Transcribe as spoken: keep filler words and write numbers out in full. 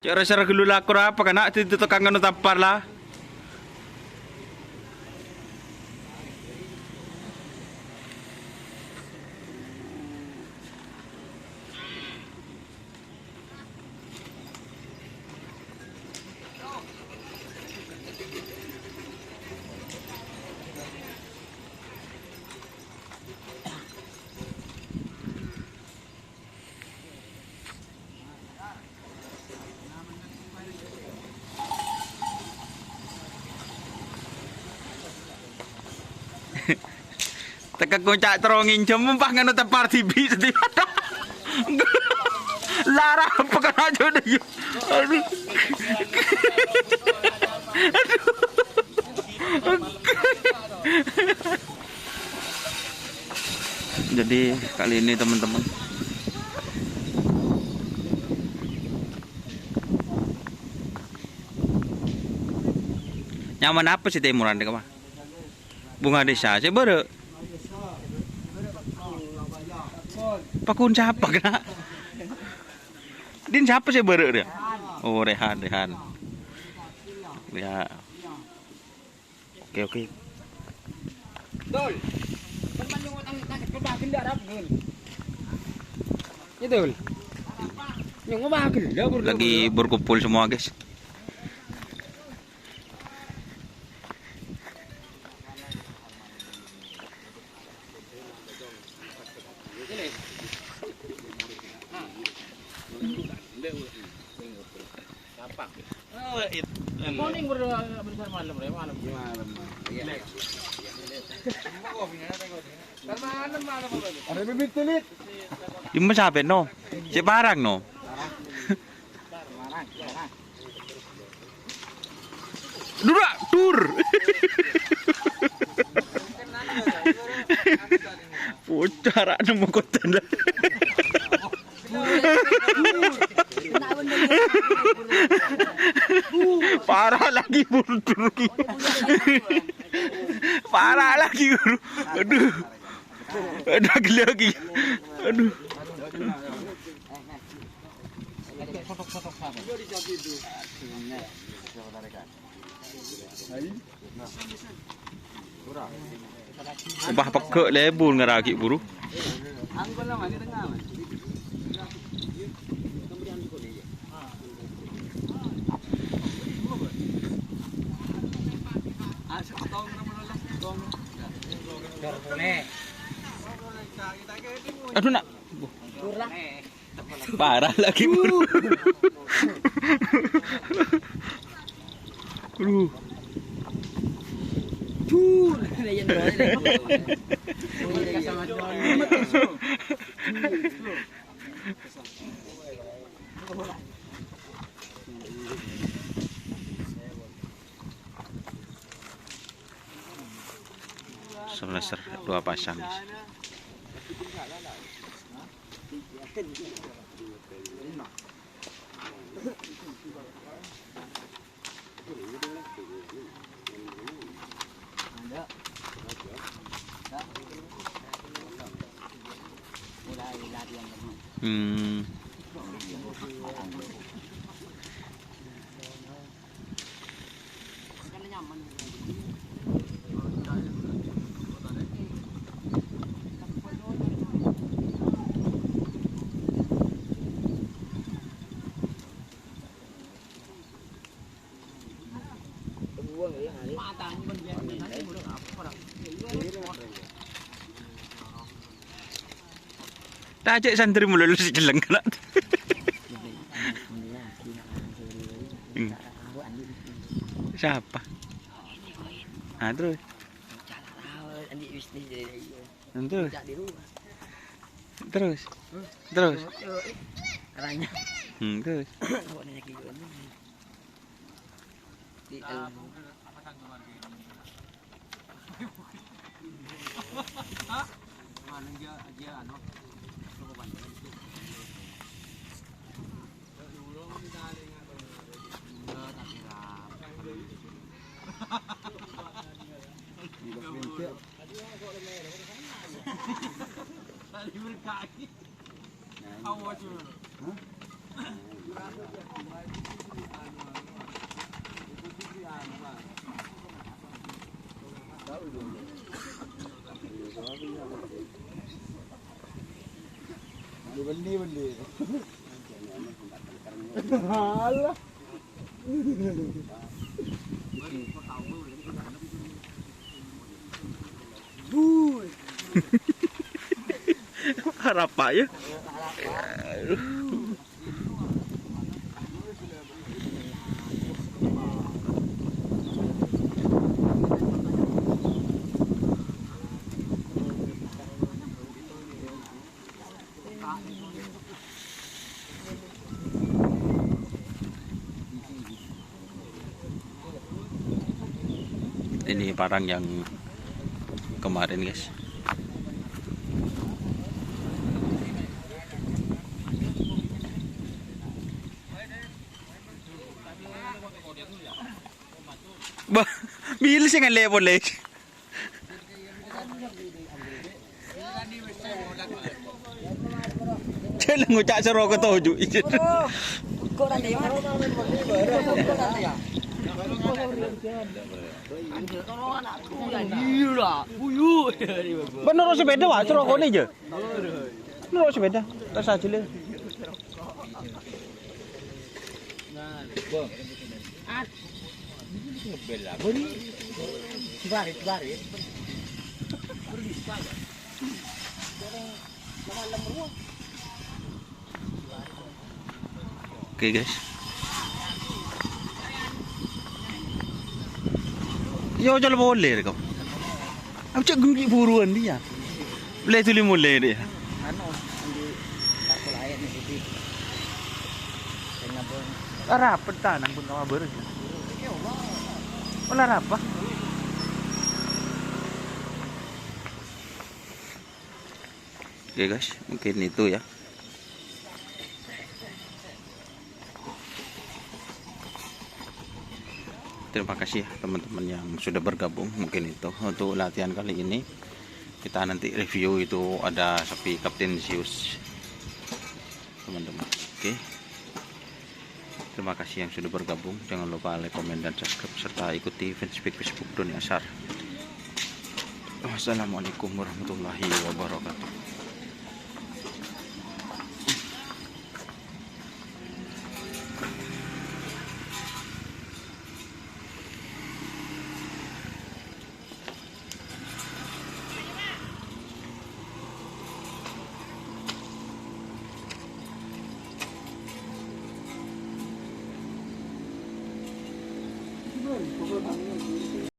Cè' rèsèr ghâllu la kor apa, kana', dâddhi tokang nganu tampar la. Tèka konca' terro ngènjhâm, pas nganu tèmpar dhibi' sèdhi. Lara apa kana' jhâ' dhâ' iyâ. Aduh. Aduh. Jadi kali ini, teman-teman, nyamana apa sè tèmoran, Dek, apa? Bunga Desa, sè bârâ'. Pakon sapa, kèna'? Din, sapa sè bârâ', Dek? Oh, Rehan, Rehan. Ya. Oke, oke. Dul. Kan nyongo tang, tang, coba gendara, Dul. Itu, Dul. Nyongo bah gendara, Dul. Lagi berkumpul semua, guys. Kuning berdua besar malam, ya, malam. Malam, malam. Iya, iya. Kan malam, malam apa ini? Ada bibit tulit. Dimma sapè, no? Cè' parang, no? Parang, parang. Dura, dur. Bocah ra' nemmo kotan la. Parah lagi, buru dur. Parah lagi, buru. Aduh. Aduh, gila lagi. Aduh. Obah pegghâ' lebur ngaragi buru. Aduh, nak. Parah lagi, buru. Aduh. Cur. Sebelas dua pasang. Hmm. Ta' cè' santri mulu lu sè celleng, kala'. Hmm. Sapa? Ah, terus? Terus? Terus? Terus? Hmm, terus? Ini bener. Alah. Harapa ya. Ini parang yang kemarin, guys. Bah, milih sing ngelek boleh. Jalan ngucak sero ke toju. Bener sepeda, Wak, sero kone aja. Bener sepeda, tas aja le. Oke, guys. Yo, jalan boleh kau. Aku cek gunung buruan dia. Boleh tulis mulai dia. Anu, di parkir lain di sini. Kayaknya, Bang. Ora apa, tanang pun kawa bareng. Olah apa? Oke, guys, mungkin itu ya. Terima kasih ya teman-teman yang sudah bergabung. Mungkin itu untuk latihan kali ini. Kita nanti review itu ada sapi Kapten Zeus, teman-teman. Oke. Terima kasih yang sudah bergabung. Jangan lupa like, komen, dan subscribe, serta ikuti fanspage Facebook Doni Asar. Wassalamualaikum warahmatullahi wabarakatuh.